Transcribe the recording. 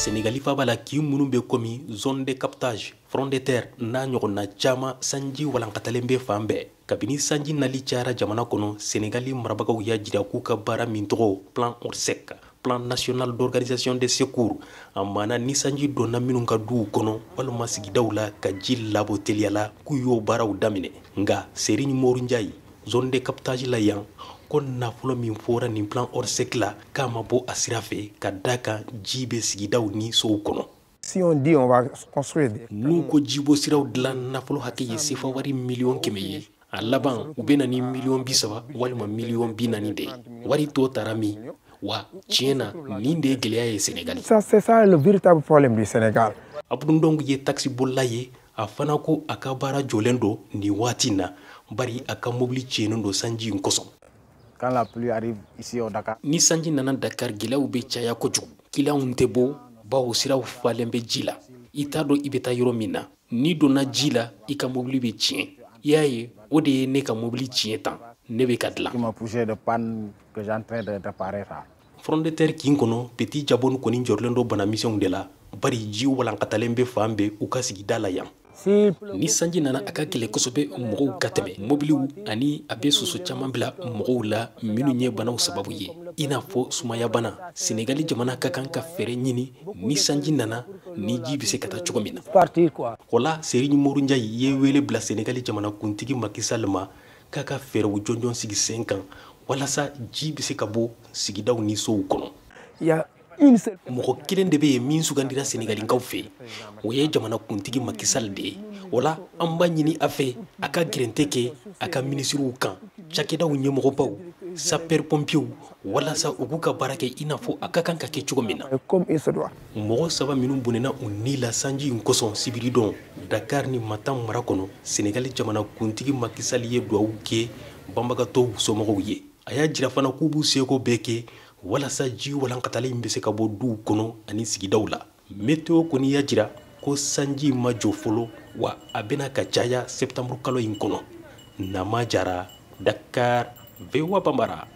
Senegali faaba la, kin minnu bɛ komi Zone de captage, Front de Terre n'a ɲɔgɔnna caman, sanji walankatalen bɛ fan bɛɛ. Kabini sanji nali cayara jamana kɔnɔ, Senegali marabagaw y'a jira k'u ka baara min tɔgɔ Plan Orsec, Plan national d'organisation de secours, a maana ni sanji donna minnu ka duw kɔnɔ walima sigidaw la, ka ji labɔ teliya la, k'u y'o baaraw daminɛ. Nka Serigne Mor Ndiaye, Zone de captage la yan, ko nafolo min fɔra nin Plan Orsec la, k'a ma bɔ a sira fɛ, ka da kan ji bɛ sigidaw ni sow kɔnɔ. Si on dit on va construire des N'u ko jibɔ siraw dilan nafolo hakɛ ye sefa wari miliyɔn 100 ye, a laban u bɛ na ni miliyɔn 30 walima miliyɔn 40 de ye. Wari tɔ taara min? Wa tiɲɛ na, nin de ye gɛlɛya ye Senegali. Ça, c'est ça le véritable problème du Sénégal. Abdou Ndong ye taxi bolila ye. A fana ko a ka baara jɔlen don nin waati in na, bari a ka mobili tiɲɛnen don sanji in kosɔn. Quand la pluie arrive ici au Dakar, Ni sanji nana Dakar, gɛlɛyaw bɛ caya kojugu. Kiliyanw tɛ bɔ, bawo siraw falen bɛ ji la. I t'a dɔn i bɛ taa yɔrɔ min na. N'i donna ji la, i ka mobili bɛ tiɲɛ. I y'a ye, o de ye ne ka mobili tiɲɛ tan, ne bɛ ka dilan. Qui m'a poussé de panne que j'ai en train de réparer ça. Front de Terre kin kɔnɔ, Petit Jabon kɔni jɔrɔlen don banamisɛnw de la, bari ji walankatalen bɛ fan bɛɛ u ka sigida la yan. Si Ni sanji nana, a ka gɛlɛn kosɛbɛ mɔgɔw ka tɛmɛ mobiliw, ani a bɛ soso caman bila mɔgɔw la minnu ye banaw sababu ye, i n'a fɔ sumayabana. Senegali jamana ka kan ka fɛɛrɛ ɲini, ni sanji nana, ni ji bɛ se ka taa cogo min na. Partir quoi. O la, Serigne Mor Ndiaye ye wele bila Senegali jamana kuntigi Macky Sall ma, k'a ka fɛɛrɛw jɔnjɔn sigi sen kan walasa ji bɛ se ka bɔ sigidaw ni sow kɔnɔ. Il y a une seule Mɔgɔ kelen de bɛ yen min sugandira Senegalikaw fɛ, o ye jamana kuntigi Macky Sall de ye. O la, an b'a ɲini a fɛ a ka gɛrɛntɛ kɛ a ka minisiriw kan, cakɛdaw ɲɛmɔgɔbaw, sapeur pompiers, walasa u k'u ka baara kɛ i n'a fɔ a ka kan ka kɛ cogo min na. Comme il se doit. Mɔgɔ saba minnu bɔnɛna u ni la sanji in kosɔn sibiridon Dakar ni Matam mara kɔnɔ, Senegali jamana kuntigi Macky Sall ye duwawu kɛ banbagatɔw somɔgɔw ye. A y'a jira fana k'u b'u seko bɛɛ kɛ walasa ji walankatalen in bɛ se ka bɔ duw kɔnɔ ani sigidaw la. Météo kɔni y'a jira ko sanji ma jɔ fɔlɔ, wa a bɛna ka caya septembre kalo in kɔnɔ. Nama Jara, Dakar, VOA Bambara.